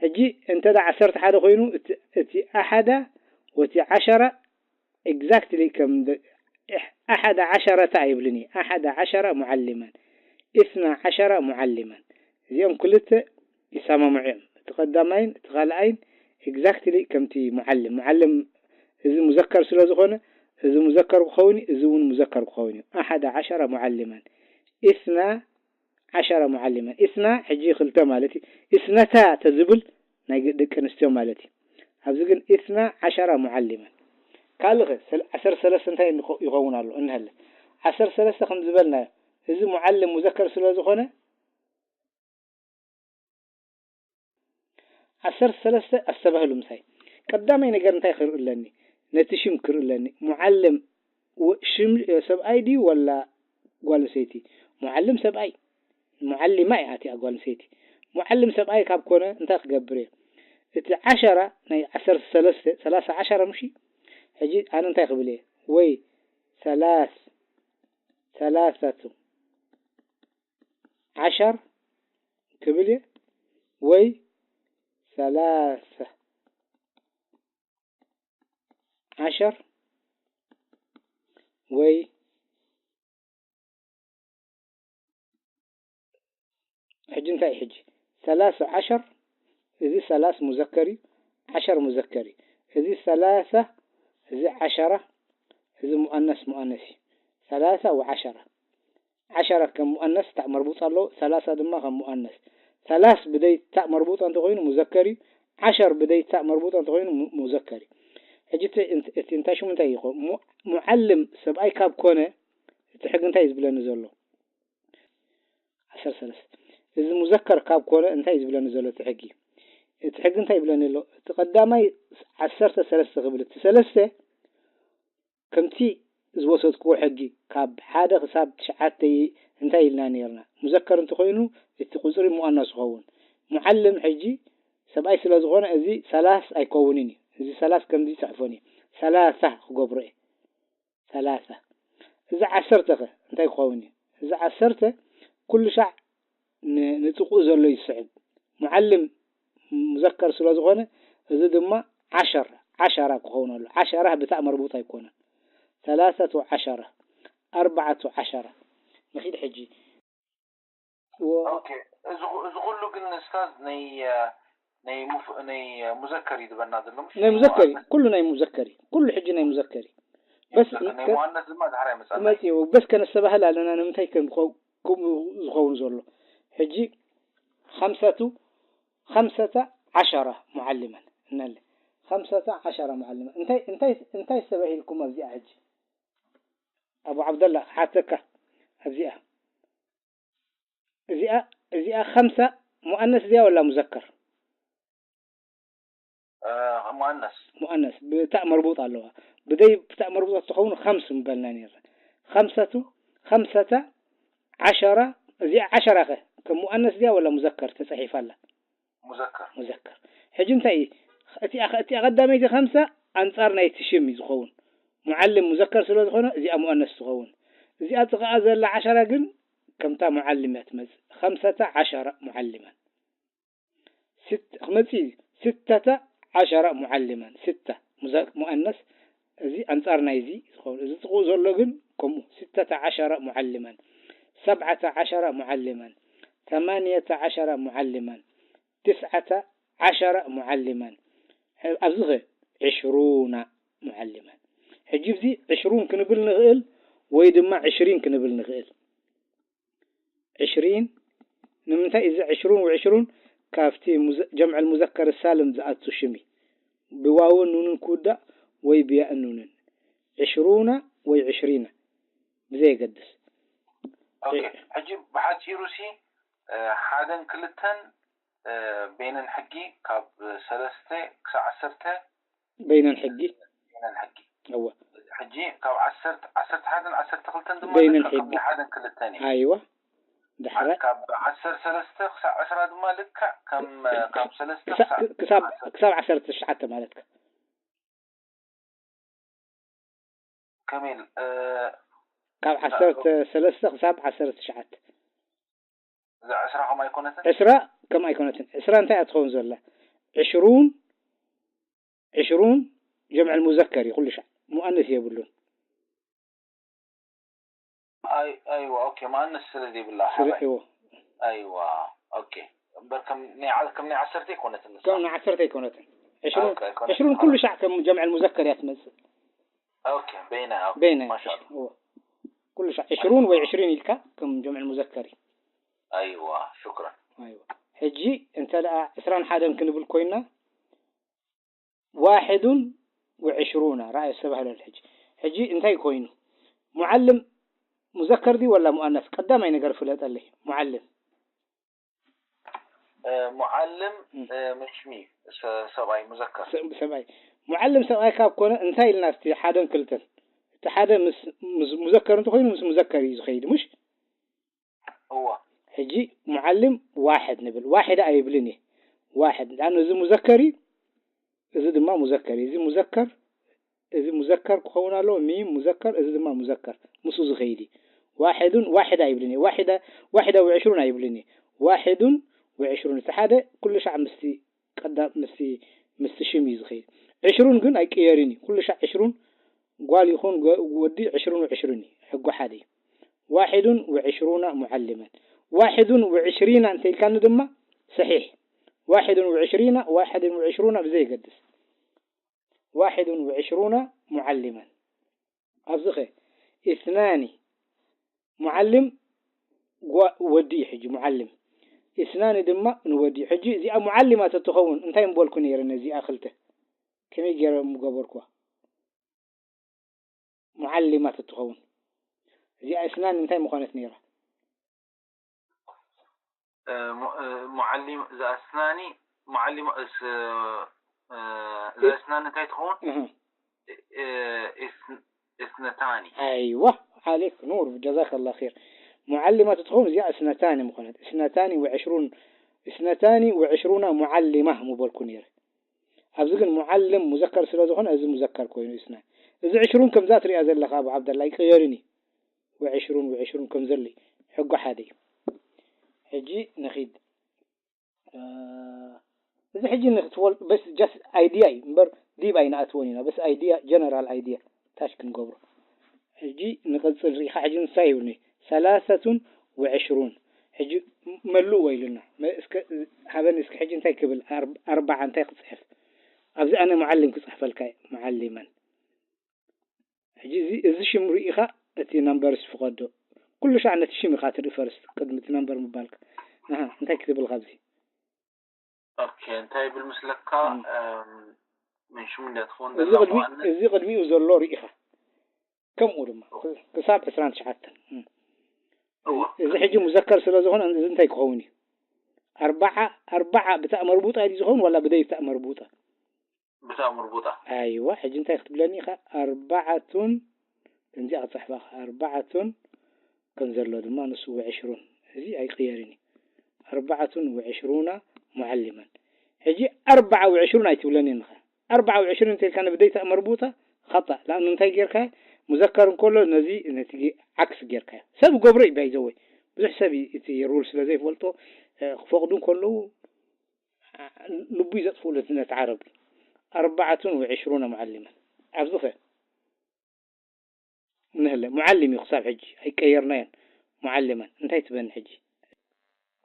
ሕጂ እንተ ደኣ ዓሰርተ ሓደ ኮይኑ እቲ፣ እቲ ኣሓደ ወቲ ዓሸረ ኤግዛክትሊ ከም ደ-፣ ኢሕ-፣ ኣሓደ ዓሸረተ ኣይብልን እዩ። ኣሓደ ዓሸረ ሙዓሊመን፣ ኢስና ዓሸረ ሙዓሊመን። እዚኦም ክልተ ይሰማምዑ እዮም። እቲ ቀዳማይን እቲ ካልኣይን ኤግዛክትሊ ከምቲ ሙዓልም። ሙዓልም እዚ ሙዘከር ስለ ዝኾነ፣ እዚ ሙዘከር ክኸውን እዩ፣ እዚ እውን ሙዘከር ክኸውን እዩ። ኣሓደ ዓሸረ ሙዓሊመን፣ ኢስና ዓሸረ ሙዓሊመን። ኢስና ሕጂ ክልተ ማለት እዩ። ኢስነታ ተዝብል ናይ ግ-፣ ደቂ ኣንስትዮ ማለት እዩ። ኣብዚ ግን ኢስና ዓሸረ ሙዓሊመን። ካልእ ኸ፣ ሰል-፣ ዓሰርተ ሰለስተ እንታይ እንኾ-፣ ይኸውን ኣሎ? እንሀለ። ዓሰርተ ሰለስተ ከም ዝበልናዮ፣ እዚ ሙዓልም ሙዘከር ስለ ዝኾነ፣ ዓሰርተ ሰለስተ ኣስተባህሉ ምሳይ። ቀዳማይ ነገር እንታይ ክርኢ ኣለኒ? ነቲ ሽም ክርኢ ኣለኒ። ሙዓልም ወ-፣ ሽም ሰብኣይ ድዩ ወላ ጓል ኣንስተይቲ? ሙዓልም ሰብኣይ። ሙዓሊማ እያ እቲኣ ጓል ኣንስተይቲ። ሙዓልም ሰብኣይ ካብ ኮነ እንታይ ክገብር እየ? እቲ ዓሸራ ናይ ዓሰርተ ሰለስተ፣ ሰላሳ ዓሸራ ምሽ? ሕጂ ኣነ እንታይ ክብል እየ? ወይ ሰላስ-፣ ሰላሰቱ ዓሸር ክብል እየ፣ ወይ ሰላሰ ዓሸር፣ ወይ ሕጂ እንታይ እዩ ሕጂ? ሰላሰ ዓሸር፣ እዚ ሰላስ ሙዘከር እዩ፣ ዓሸር ሙዘከር እዩ። እዚ ሰላሰ፣ እዚ ዓሸራ፣ እዚ ሙኣነስ ሙኣነስ እዩ። ሰላሰ ወዓሸራ። ዓሸራ ከም ሙኣነስ ታእ መርቡጣ ኣለዎ፣ ሰላሳ ድማ ከም ሙኣነስ። ሰላስ ብደይ ታእ መርቡጣ እንተኾይኑ ሙዘከር እዩ፣ ዓሸር ብደይ ታእ መርቡጣ እንተኾይኑ ሙ-፣ ሙዘከር እዩ። ሕጂ እቲ እንት-፣ እቲ እንታይ ሽሙ እንታይ ይኾን? ሙ-፣ ሙዓልም ሰብኣይ ካብ ኮነ እቲ ሕጊ እንታይ እዩ ዝብለኒ ዘሎ? ዓሰርተ ሰለስተ። እዚ ሙዘከር ካብ ኮነ እንታይ እዩ ዝብለኒ ዘሎ እቲ ሕጊ? እቲ ሕጊ እንታይ ይብለኒ ኣሎ? እቲ ቀዳማይ ዓሰርተ ሰለስተ ክብል፣ እቲ ሰለስተ ከምቲ ዝወሰድክዎ ሕጊ ካብ ሓደ ክሳብ ትሽዓተ ይ-፣ እንታይ ኢልና ነይርና? ሙዘከር እንተኾይኑ እቲ ቁጽሪ ሙኣነስ ይኸውን። ሙዓልም ሕጂ ሰብኣይ ስለ ዝኾነ እዚ ሰላስ ኣይከውንን እዩ። እዚ ሰላስ ከምዚ ይጽሕፎን እዩ። ሰላሳ ክገብሮ እየ። ሰላሳ። እዚ ዓሰርተ ኸ እንታይ ክኸውን እዩ? እዚ ዓሰርተ ኩሉ ሻዕ ን-፣ ንጥቕኡ ዘሎ ይስዕብ። ሙዓልም ሙዘከር ስለ ዝኾነ፣ እዚ ድማ ዓሸር፣ ዓሸራ ክኸውን ኣሎ። ዓሸራ ብታእ መርቡጥ ኣይኮነን። ሰላሰቱ ዓሸራ፣ ኣርባዓቱ ዓሸራ። ንኺድ ሕጂ። ወ-፣ ኦኬ። እዚ ኩ-፣ እዚ ኩሉ ግን ኡስታዝ ናይ፣ ናይ ሙፍ-፣ ናይ ሙዘከር እዩ ዝበና ዘሎ፣ ምሽ? ናይ ሙዘከር እዩ። ኩሉ ናይ ሙዘከር እዩ። ኩሉ ሕጂ ናይ ሙዘከር እዩ። በስ ናይ ከ-፣ ሙኣነስ ድማ ዳሕራይ መጻና። መጺኡ። በስ ከነስተባህል ኣለና፣ ንምንታይ ከም ኮ-፣ ከምኡ ዝኸውን ዘሎ። ሕጂ ኸምሰቱ፣ ኸምሰተ ዓሸራ ሙዓልመን እናለ። ኸምሰተ ዓሸራ ሙዓልመን። እንታይ፣ እንታይ፣ እንታይ ተባሂልኩም ኣብዚኣ ሕጂ? ኣቡ ዓብደላ፣ ክሓተካ ኣብዚኣ። እዚኣ፣ እዚኣ ኸምሳ ሙኣነስ ድያ ወላ ሙዘከር? እ፣ ሙኣነስ። ሙኣነስ፣ ብታእ መርቡጥ ኣለዋ። ብደይ ብታእ መርቡጥ ትኸውን ኸምስ ምበልና ነይርና። ኸምሰቱ፣ ኸምሰተ፣ ዓሸራ፣ እዚኣ ዓሸራ ኸ ከም ሙኣነስ ድያ ወላ ሙዘከር ተጻሒፋ ኣላ? ሙዘከር። ሙዘከር። ሕጂ እንታይ እዩ? እቲኣ፣ እቲኣ ቀዳመይቲ ኸምሳ ኣንጻር ናይቲ ሽም እዩ ዝኸውን። ሙዓልም ሙዘከር ስለ ዝኾነ እዚኣ ሙኣነስ ትኸውን። እዚኣ ጥቓኣ ዘላ ዓሸራ ግን ከምታ ሙዓልም እያ ትመጽእ። ኸምሰተ ዓሸረ ሙዓልመን። ስት-፣ ክመጽእ እዩ። ስተተ ዓሸረ ሙዓልመን። ስተ ሙዘ-፣ ሙኣነስ፣ እዚ ኣንጻር ናይዚ ዝኸውን። እዚ ጥቕኡ ዘሎ ግን ከምኡ፣ ስተተ ዓሸረ ሙዓልመን፣ ሰብዓተ ዓሸረ ሙዓልመን፣ ተማንየተ ዓሸረ ሙዓልመን፣ ትስዓተ ዓሸረ ሙዓልመን። ሕ-፣ ኣብዚ ኸ ዕሽሩና ሙዓልመን። ሕጂ እዚ ዕሽሩን ክንብል ንኽእል ወይ ድማ ዕሽሪን ክንብል ንኽእል። ዕሽሪን፣ ንምንታይ እዚ ዕሽሩን ወዕሽሩን ካብቲ ሙዘ-፣ ጀምዕ ሙዘከር ሳልም ዝኣቱ ሽም እዩ። ብዋውን ኑንን ክውዳእ ወይ ብያእን ኑንን። ዕሽሩና ወይ ዕሽሪና ብዘየገድስ። ኦኬ፣ እ- ሕጂ ብሓጺሩ ሲ፣ እ፣ ሓደን ክልተን፣ እ፣ በይነን ሕጊ ካብ ሰለስተ ክሳብ ዓሰርተ በይነን ሕጊ። በይነን ሕጊ። እወ። ሕጂ ካብ ዓሰርተ፣ ዓሰርተ ሓደን ዓሰርተ ክልተን ድማ በይነን ልክዕ ከም ሕጊ። ናይ ሓደን ክልተን እዩ። ኣይዋ። ድሕረ ካብ ዓሰርተ ሰለስተ ክሳብ ዕስራ ድማ ልክዕ ከም፣ ካብ ሰለስተ ክሳ-፣ ክሳብ ክሳብ፣ ዓሰርተ። ክሳብ ዓሰርተ ትሽዓተ ማለትካ። ከመይ ኢል-፣ እ፣ ካብ ክሳብ ዓሰርተ ሰለስተ ክሳብ ዓሰርተ ትሽዓተ። እዛ ዕስራ ከም ኣይኮነትን? ዕስራ ከም ኣይኮነትን። ዕስራ እንታይ እያ ትኸውን ዘላ? ዕሽሩን፣ ዕሽሩን ጀምዕ ሙዘከር እዩ፣ ኩሉ ሻዕ ሙኣነስ የብሉን። ኣይ-፣ ኣይዋ፣ ኦኬ፣ ሙኣነስ ስለ ዘይብላ፣ ስለ-፣ ሓባይ። እዎ። ኣይዋ፣ ኦኬ። እምበር ከም ናይ ዓ-፣ ከም ናይ ዓሰርተ ኣይኮነትን ንሳ። ከም ናይ ዓሰርተ ኣይኮነትን። ዕሽሩን፣ ኦኬ፣ ኣይኮነትን። ዕሽሩን ኩሉ ሻዕ ከም ጀምዕ ሙዘከር እያ ትመጽእ። ኦኬ፣ በይና፣ ኦኬ፣ በይና፣ ማሻኣላ። እዎ። ኩሉ ሻዕ ዕሽሩን ወይ ዕሽሪን ኢልካ ከም ጀምዕ ሙዘከር እዩ። ኣይዋ፣ ሹክራን። ኣይዋ። ሕጂ እንተ ደኣ ዕስራን ሓደን ክንብል ኮይና፣ ዋሕዱን ወዕሽሩና፣ ረኣየ፣ ዝተባህለ ኣሎ። ሕጂ፣ ሕጂ እንታይ ኮይኑ? ሙዓልም ሙዘከር ድዩ ወላ ሙኣነስ? ቀዳማይ ነገር ፍለጠለይ። ሙዓልም። እ፣ ሙዓልም፣ እ። እ፣ ምሽሚ፣ ሰ-፣ ሰብኣይ፣ ሙዘከር። ሰ-፣ ሰብኣይ። ሙዓልም ሰብኣይ ካብ ኮነ እንታይ ኢልና እስቲ ሓደን ክልተን? እቲ ሓደ ምስ፣ ምስ ሙዘከር እንተኾይኑ ምስ ሙዘከር እዩ ዝኸይድ፣ ምሽ? እወ። ሕጂ ሙዓልም ዋሕድ ንብል። ዋሕድ ኣይብልን እየ። ዋሕድ። ለኣኑ እዚ ሙዘከር እዩ፣ እዚ ድማ ሙዘከር እዩ። እዚ ሙዘከር፣ እዚ ሙዘከር ክኸውን ኣለዎ፣ ሚም ሙዘከር፣ እዚ ድማ ሙዘከር። ምስኡ ዝኸይድ እዩ። ዋሕዱን፣ ዋሕድ ኣይብልን እየ። ዋሕደ፣ ዋሕደ ወዕሽሩን ኣይብልን እየ። ዋሕዱን ወዕሽሩን። እቲ ሓደ ኩሉ ሻዕ ምስቲ ቀዳም ምስቲ፣ ምስቲ ሽም እዩ ዝኸይድ። ዕሽሩን ግን ኣይቅየርን እዩ። ኩሉ ሻዕ ዕሽሩን ጓል ይኹን ጎ-፣ ወዲ ዕሽሩን ወዕሽሩን እዩ። ሕጉ ሓደ እዩ። ዋሕዱን ወዕሽሩና ሙዓልመን። ዋሕዱን ወዕሽሪና እንተ ኢልካኒ ድማ ሰሒሕ። ዋሕዱን ወዕሽሪና፣ ዋሕዱን ወዕሽሩና ብዘየገድስ። ዋሕዱን ወዕሽሩና ሙዓልመን። ኣብዚ ኸ፣ ኢስናኒ፣ ሙዓልም ጓ-፣ ወዲ እዩ ሕጂ ሙዓልም። ኢስናኒ ድማ ንወዲ እዩ። ሕጂ እዚኣ ሙዓልማ ተትኸውን እንታይ ምበልኩ ነይረ ነዚኣ ክልተ? ከመይ ገይረ ምገበርኩዋ? ሙዓልማ ተትኸውን። እዚኣ ኢስናኒ እንታይ ምኾነት ነይራ? እ፣ ሙ-፣ እ፣ ሙዓሊም፣ እዛ እስናኒ፣ ሙዓሊም፣ እስ-፣ እ፣ እዛ እስናኒ እንታይ ትኸውን? እህ። እ፣ እስ-፣ እስነታኒ። ኣይዋ፣ ዓሌክ ኑር፣ ጀዛከላ ኸይር። ሙዓሊማ ትትኸውን እዚኣ እስነታኒ ምኾነት። እስነታኒ ወዕሽሩን፣ እስነታኒ ወዕሽሩና ሙዓሊማ ምበልኩ ነይረ። ኣብዚ ግን ሙዓልም ሙዘከር ስለ ዝኾነ እዚ ሙዘከር ኮይኑ እስናን። እዚ ዕሽሩን ከምዛ ትሪኣ ዘለኻ ኣቡ ዓብደላ ኣይቅየርን እዩ። ወዕሽሩን ወዕሽሩን ከም ዘሎ እዩ። ሕጉ ሓደ እዩ። ሕጂ ንኺድ። እ፣ እዚ ሕጂ ንክትፈልጡ በስ ጀስት ኣይድያ እዩ እምበር ዲብ ኣይንኣትዎን ኢና። በስ ኣይድያ፣ ጀነራል ኣይድያ ታች ክንገብሮ። ሕጂ ንቐጽል ርኢኻ ሕጂ ንሳ ይብልኒ ሰላሰቱን ወዕሽሩን። ሕጂ መልእዎ ኢሉና። መ-፣ እስከ ሃበኒ እስከ ሕጂ እንታይ ክብል? ኣር-፣ ኣርባዓ እንታይ ክጽሕፍ? ኣብዚ ኣነ ሙዓሊም ክጽሕፈልካ እየ። ሙዓሊመን። ሕጂ እዚ፣ እዚ ሽም ርኢኻ እቲ ነምበርስ ፍቐዶ። ኩሉ ሻዕ ነቲ ሽም ኢኻ ትርኢ ፈርስት ቅድሚ እቲ ነምበር ምባልካ። ኣሃ፣ እንታይ ክትብል ካብዚ? ኦኬ፣ እንታይ ይብል ምስለካ? እም። እም፣ ምን ሽሙ እንድያ ትኸውን እዚ ዘላ ቅድሚ-፣ መዋነት? እዚ ቅድሚኡ ዘሎ ርኢኻ። ከምኡ ድማ እወ። ክሳብ ዕስራን ትሽዓተን። እም። እወ። እዚ ሕጂ ሙዘከር ስለ ዝኾነ እዚ እንታይ ክኸውን እዩ? ኣርባዓ፣ ኣርባዓ ብታእ መርቡጣ ድዩ ዝኸውን ዋላ ብደይ ታእ መርቡጣ? ብታእ መርቡጣ። ኣይዋ፣ ሕጂ እንታይ ክትብለኒ ኢኻ? ኣርባዓቱን፣ ከምዚኣ ክጽሕፋ ኢኻ። ኣርባዓቱን ከም ዘሎ ድማ ንሱ ወዕሽሩን። እዚ ኣይቅየርን እዩ። ኣርባዓቱን ወዕሽሩና ሙዓሊመን። ሕጂ ኣርባዓ ወዕሽሩን ኣይትብለኒ ኢኻ። ኣርባዓ ወዕሽሩን እንተኢልካ ንብደይ ታእ መርቡጣ ኸጣእ። ለኣኑ እንታይ ጌርካ? ሙዘከር እንከሎ ነዚ፣ ነቲ ጌ-፣ ዓክስ ጌርካ። ሰብ ገብሮ እዩ ባይዘወይ። ብዙሕ ሰብ እዩ እቲ ሩል ስለ ዘይፈልጦ፣ እ፣ ክፈቕዱ እንከለዉ፣ እ፣ ልቡ እዩ ዘጥፍኡሉ እቲ ነቲ ዓረብ። أربعة وعشرون معلما። ኣብዚ ኸ ንህለ ሙዓሊም እዩ ክሳብ ሕጂ ኣይቀየርናዮን። ሙዓሊማን እንታይ ትበኒ ሕጂ?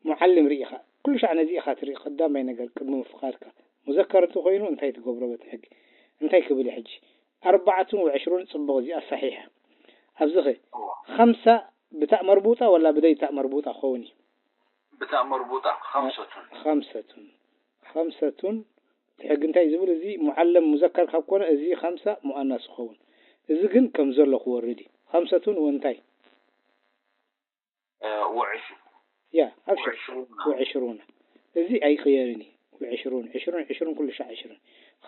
ሙዓሊም ርኢኻ ኩሉ ሻዕ ነዚ ኢኻ ትርኢ። ቀዳማይ ነገር ቅድሚ ምፍቓድካ ሙዘከር እንተኾይኑ እንታይ ትገብሮ በቲ ሕጊ? እንታይ ክብል እዩ ሕጂ? ኣርባዓቱን ወዕሽሩን ጽቡቕ፣ እዚኣ ሰሒሕ እያ። ኣብዚ ኸ ኸምሳ ብታእ መርቡጣ ወላ ብደይ ታእ መርቡጣ ክኸውን እዩ? ብታእ መርቡጣ ኸምሰቱን። ኸምሰቱን ኸምሰቱን እቲ ሕጊ እንታይ ዝብል? እዚ ሙዓለም ሙዘከር ካብ ኮነ እዚ ኸምሳ ሙኣናስ ይኸውን። እዚ ግን ከም ዘሎ ክወርድ እዩ። ኸምሰቱን ወንታይ ውዕሽ ያ ኣብሽር ውዕሽሩና። ውዕሽሩና እዚ ኣይቅየርን እዩ። ውዕሽሩን ዕሽሩን ዕሽሩን ኩሉ ሻዕ ዕሽሩን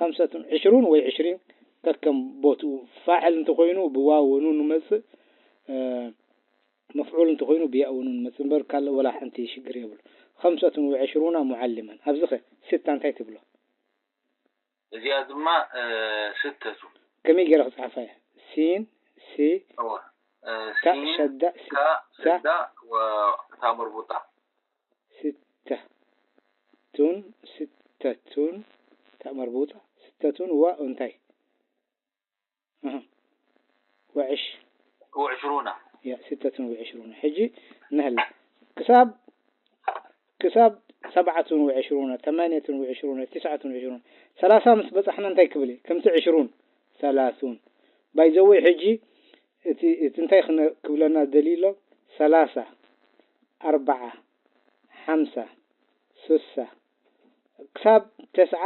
ኸምሰቱን ዕሽሩን ወይ ዕሽሪን ከከም ቦትኡ ፋዕል እንተኾይኑ ብዋው ወኑን መጽእ መፍዑል እንተኾይኑ ብያእ ወኑን መጽእ እምበር ካልእ ወላ ሓንቲ ሽግር የብሉ። ኸምሰቱን ወዕሽሩና ሙዓልመን ኣብዚ ኸ ስታ እንታይ ትብሎ? እዚኣ ድማ ስተቱ ከመይ ገይረ ክጽሓፋ እየ? ሲን ሲ እወ ታ ሸዳ ታ ስታ ስዳ እታ መርቡጣ ስተቱን ስተቱን ታ መርቡጣ ስተቱን ዋ እንታይ እህ። ወዕሽ ውዕሽሩና ያ ስተቱን ወዕሽሩን ሕጂ ንህላ ክሳብ ክሳብ ሰብዓቱን ወዕሽሩን ተማንየቱን ወዕሽሩን ትስዓቱን ወዕሽሩን ሰላሳ ምስ በጻሕና እንታይ ክብል እዩ? ከምቲ ዕሽሩን ሰላሱን ባይዘወይ ሕጂ እቲ እቲ እንታይ ክነ- ክብለና ደልዩ ኣሎ? ሰላሳ ኣርባዓ ሓምሳ ስሳ ክሳብ ተስዓ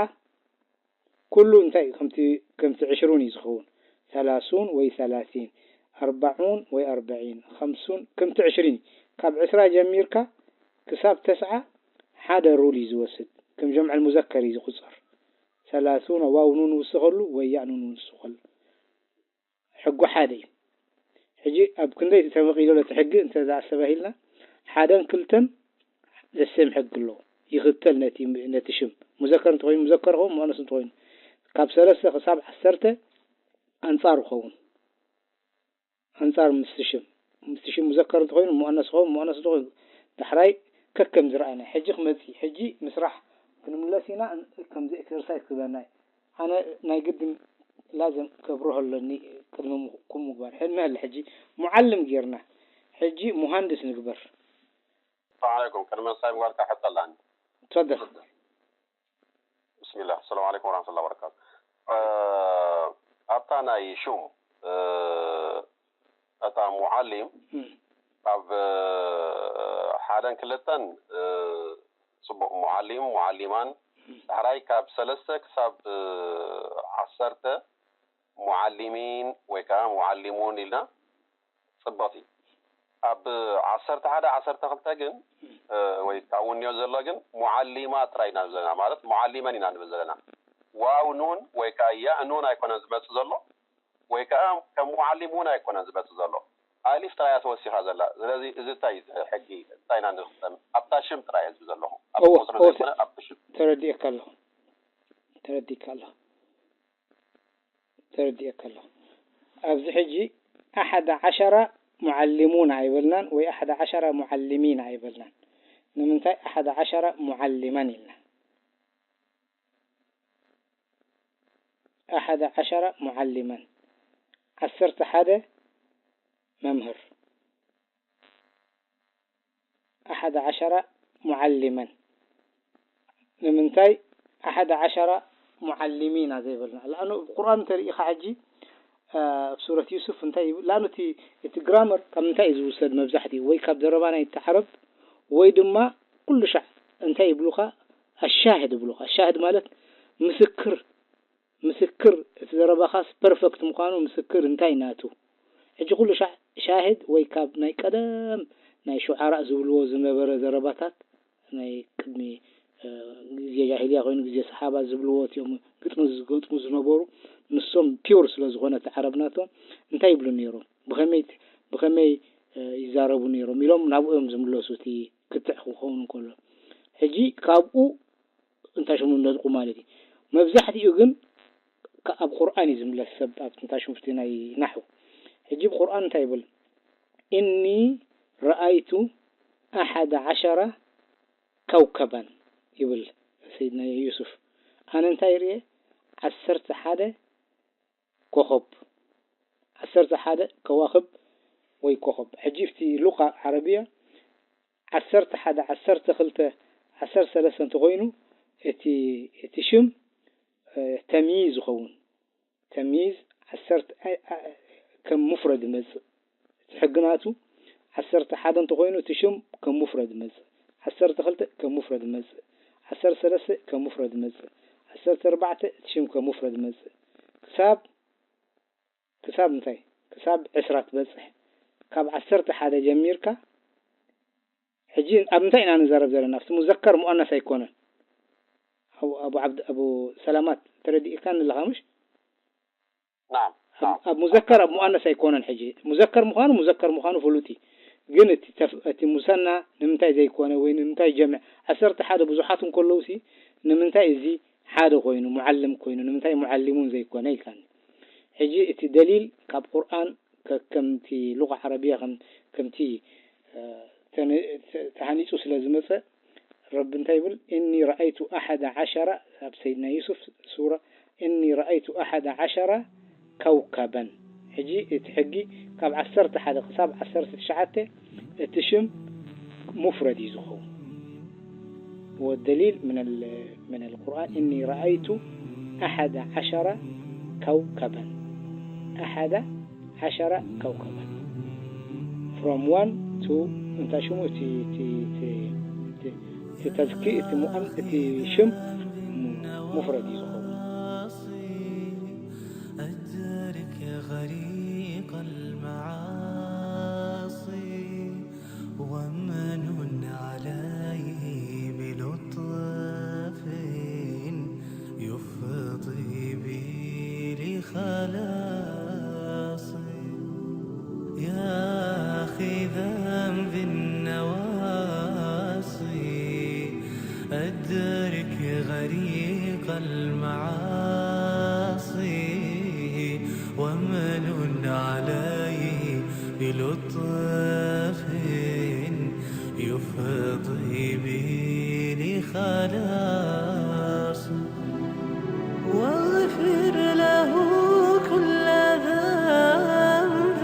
ኩሉ እንታይ እዩ? ከምቲ ከምቲ ዕሽሩን እዩ ዝኸውን። ሰላሱን ወይ ሰላሲን ኣርባዑን ወይ ኣርበዒን ኸምሱን ከምቲ ዕሽሪን እዩ። ካብ ዕስራ ጀሚርካ ክሳብ ተስዓ ሓደ ሩል እዩ ዝወስድ። ከም ጀምዕ ሙዘከር እዩ ዝቁጸር። ሰላሱን ዋው ኑን ውስኸሉ ወይ ያእ ኑን ውስኸሉ። ሕጉ ሓደ እዩ። ሕጂ ኣብ ክንደይ ተመቒሎ ነቲ ሕጊ እንተ ኣስተባሂልና ሓደን ክልተን ዘሴም ሕጊ ኣለዎ። ይኽተል ነቲ ነቲ ሽም ሙዘከር እንተኾይኑ ሙዘከር ኸውን ሙኣነስ እንተኾይኑ ካብ ሰለስተ ክሳብ ዓሰርተ ኣንጻር ይኸውን። ኣንጻር ምስቲ ሽም ምስቲ ሽም ሙዘከር እንተኾይኑ ሙኣነስ ኸውን ሙኣነስ እንተኾይኑ ዳሕራይ ከከም ዝረኣና ሕጂ ክመጽእ ሕጂ ምስራሕ ክንምለስ ኢና። ከምዚ ኤክሰርሳይዝ ክብለና እዩ። ኣነ ናይ ግድን ላዘም ከብርሆ ኣለኒ ቅድሚ ኩም ምግባር ሕድና ኣለ ሕጂ ሙዓልም ጌርና ሕጂ ሙሃንድስ ንግበር። ሰላም ዓለይኩም ቅድሚ ምሳይ ምግባርካ ሕቶ ኣላኒ። ትፈደል ብስሚላህ ሰላም ዓለይኩም ወራህመቱላሂ ወበረካቱ። ኣብታ ናይ ሹም እታ ሙዓሊም ካብ ሓደን ክልተን ጽቡቕ ሙዓሊም ሙዓሊማን ዳሕራይ ካብ ሰለስተ ክሳብ ዓሰርተ ሙዓሊሚን ወይ ከዓ ሙዓሊሙን ኢልና ጽቡቕቲ ኣብ ዓሰርተ ሓደ ዓሰርተ ክልተ ግን ወይ ከዓ ውንዮ ዘሎ ግን ሙዓሊማ ጥራይ ኢና ዘለና ማለት ሙዓሊመን ኢና ንብል ዘለና ዋው ኑን ወይ ከዓ ያእ ኑን ኣይኮነን ዝመፅእ ዘሎ ወይ ከዓ ከም ሙዓሊም እውን ኣይኮነን ዝመፅእ ዘሎ ኣሊፍ ጥራይ እያ ተወሲኻ ዘላ ስለዚ እዚ እንታይ እዩ ሕጊ እንታይ ኢና ንኽጠም ኣብታ ሽም ጥራይ ህዝቢ ዘለኹ ኣብ እወ፣ ቁፅሪ እወ፣ ዘይኮነ ኣብቲ ሽም ተረዲእካ ኣለኹ ተረዲእካ ኣለኹ ተረዲእካ ኣለኹ ኣብዚ ሕጂ ኣሓደ ዓሸራ ሙዓሊሙን ኣይበልናን ወይ ኣሓደ ዓሸራ ሙዓሊሚን ኣይበልናን ንምንታይ ኣሓደ ዓሸራ ሙዓሊማን ኢልና ኣሓደ ዓሸራ ሙዓሊማን ዓሰርተ ሓደ መምህር ኣሓደ ዓሸራ ሙዓሊመን ንምንታይ ኣሓደ ዓሸራ ሙዓሊሚና ዘይበልና ላኣኑ ብ ቁርኣን እንተሪኢኻ ሕጂ ኣብ ሱረት ዩሱፍ እንታይ ይብል ላኣኑ እቲ እቲ ግራመር ካብ ምንታይ እዩ ዝውሰድ መብዛሕትኡ ወይ ካብ ዘረባ ናይ ተዓረብ ወይ ድማ ኩሉ ሻዕ እንታይ ይብሉኻ ኣሻህድ ይብሉኻ ኣሻህድ ማለት ምስክር ምስክር እቲ ዘረባኻስ ፐርፈክት ምዃኑ ምስክር እንታይ ናቱ ሕጂ ኩሉ ሻዕ ሻሂድ ወይ ካብ ናይ ቀደም ናይ ሹዓራእ ዝብልዎ ዝነበረ ዘረባታት ናይ ቅድሚ ግዜ ጃሂልያ ኮይኑ ግዜ ሰሓባ ዝብልዎ እቲኦም ግጥሚ ዝገጥሙ ዝነበሩ ንሶም ፒውር ስለ ዝኾነ እቲ ዓረብ ናቶም እንታይ ይብሉ ነይሮም ብኸመይ ብኸመይ ይዛረቡ ነይሮም ኢሎም ናብኡ እዮም ዝምለሱ እቲ ክትዕ ክኸውን እንከሎ ሕጂ ካብኡ እንታይ ሽሙ ነጥቁ ማለት እዩ መብዛሕትኡ ግን ኣብ ቁርኣን እዩ ዝምለስ ሰብ ኣብ ትንታሽ ሙፍቲ ናይ ናሑ ሕጂ ብቁርኣን እንታይ ይብል እኒ ረኣይቱ ኣሓደ ዓሸራ ከውከባን ይብል ሰይድና ዩሱፍ ኣነ እንታይ ርየ ዓሰርተ ሓደ ኮኸብ፣ ዓሰርተ ሓደ ከዋኽብ ወይ ኮኸብ። ሕጂ እቲ ሉቓ ዓረብያ ዓሰርተ ሓደ፣ ዓሰርተ ክልተ፣ ዓሰርተ ሰለስተ እንተኾይኑ እቲ፣ እቲ ሽም፣ እ፣ ተምይዝ ይኸውን። ተምይዝ ዓሰርተ፣ እ፣ እ፣ ከም ሙፍረድ ይመጽእ። እቲ ሕጊ ናቱ ዓሰርተ ሓደ እንተኾይኑ እቲ ሽም ከም ሙፍረድ ይመጽእ። ዓሰርተ ክልተ ከም ሙፍረድ ይመጽእ። ዓሰርተ ሰለስተ ከም ሙፍረድ ይመጽእ። ዓሰርተ ኣርባዕተ እቲ ሽም ከም ሙፍረድ ይመጽእ። ክሳብ፣ ክሳብ እንታይ? ክሳብ ዕስራ ትበጽሕ። ካብ ዓሰርተ ሓደ ጀሚርካ፣ ሕጂ ኣብ ምንታይ ኢና ንዛረብ ዘለና? ኣብቲ ሙዘከር ሙኣነስ ኣይኮነን። ኣቡ፣ ኣቡ ዓብድ፣ ኣቡ ሰላማት ተረዲእካኒ ኣለኻ ምሽ? ናም ኣብ፣ ኣብ ሙዘከር ኣብ ሙኣነስ ኣይኮነን። ሕጂ ሙዘከር ምዃኑ፣ ሙዘከር ምዃኑ ፍሉጥ እዩ። ግን እቲ ተፍ-፣ እቲ ሙሰና ንምንታይ ዘይኮነ ወይ ንምንታይ ጀምዕ ዓሰርተ ሓደ ብዙሓት እንከለውሲ ንምንታይ እዚ ሓደ ኮይኑ፣ ሙዓልም ኮይኑ፣ ንምንታይ ሙዓሊሙን ዘይኮነ ኢልካኒ። ሕጂ እቲ ደሊል ካብ ቁርኣን ከ-፣ ከምቲ ሉቓ ዓረብያ ከም-፣ ከምቲ፣ እ፣ ተነ-፣ ተ-፣ ተሃኒጹ ስለ ዝመጸ፣ ረቢ እንታይ ይብል? "እኒ ረኣይቱ ኣሓደ ዓሸረ" ኣብ ሰይድና ዩሱፍ ሱራ፣ "እኒ ረኣይቱ ኣሓደ ዓሸረ ከውከበን።" ሕጂ እቲ ሕጊ ካብ ዓሰርተ ሓደ ክሳብ ዓሰርተ ትሽዓተ እቲ ሽም ሙፍረድ እዩ ዝኸውን። ወደሊል ምን ል-፣ ምን ልቁርኣን "እኒ ረኣይቱ ኣሓደ ዓሸረ ከውከበን።" ኣሓደ ዓሸረ ከውከበን። From one to እንታይ ሽሙ እቲ፣ እቲ፣ እቲ፣ እቲ፣ እቲ ተዝኪ፣ እቲ ሙኣን፣ እቲ ሽም ሙፍረድ እዩ ዝኸውን። أدرك غريق المعاصي ومن عليه بلطف يفضي بي لخلاصي. يا أخي ذنبي النواصي أدرك غريق المعاصي ومن عليه بلطف يفضي بي لخلاص. واغفر له كل ذنب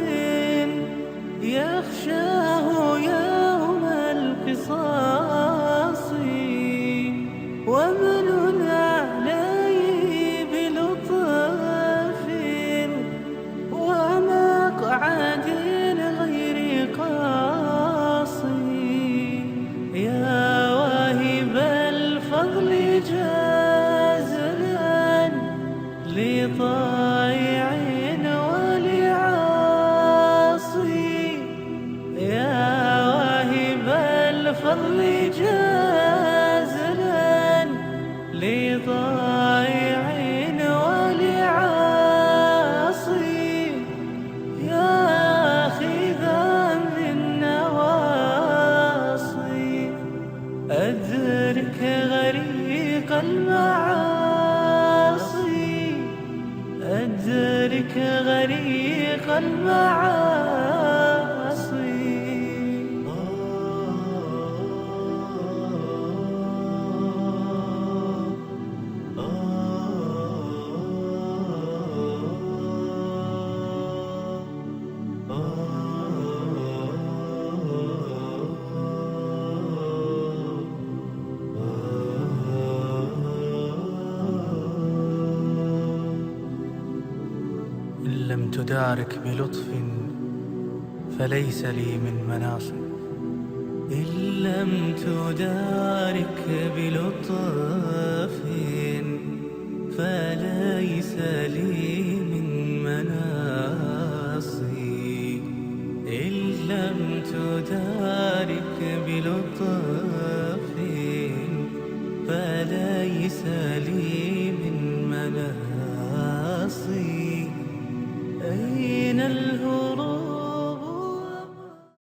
يخشاه يوم القصاص. ومن عليه بلطف ومقعد غير قاصي. يا واهب الفضل جازلا لطائع ولعاصي. يا واهب الفضل جازلا لطائع ولعاصي. يا أخي ذنبي النواصي أدرك غريق المعاصي. أدرك غريق المعاصي. إن لم تدارك بلطف فليس لي من مناص. إن لم تدارك بلطف فليس لي من مناص. إن لم تدارك بلطف فليس لي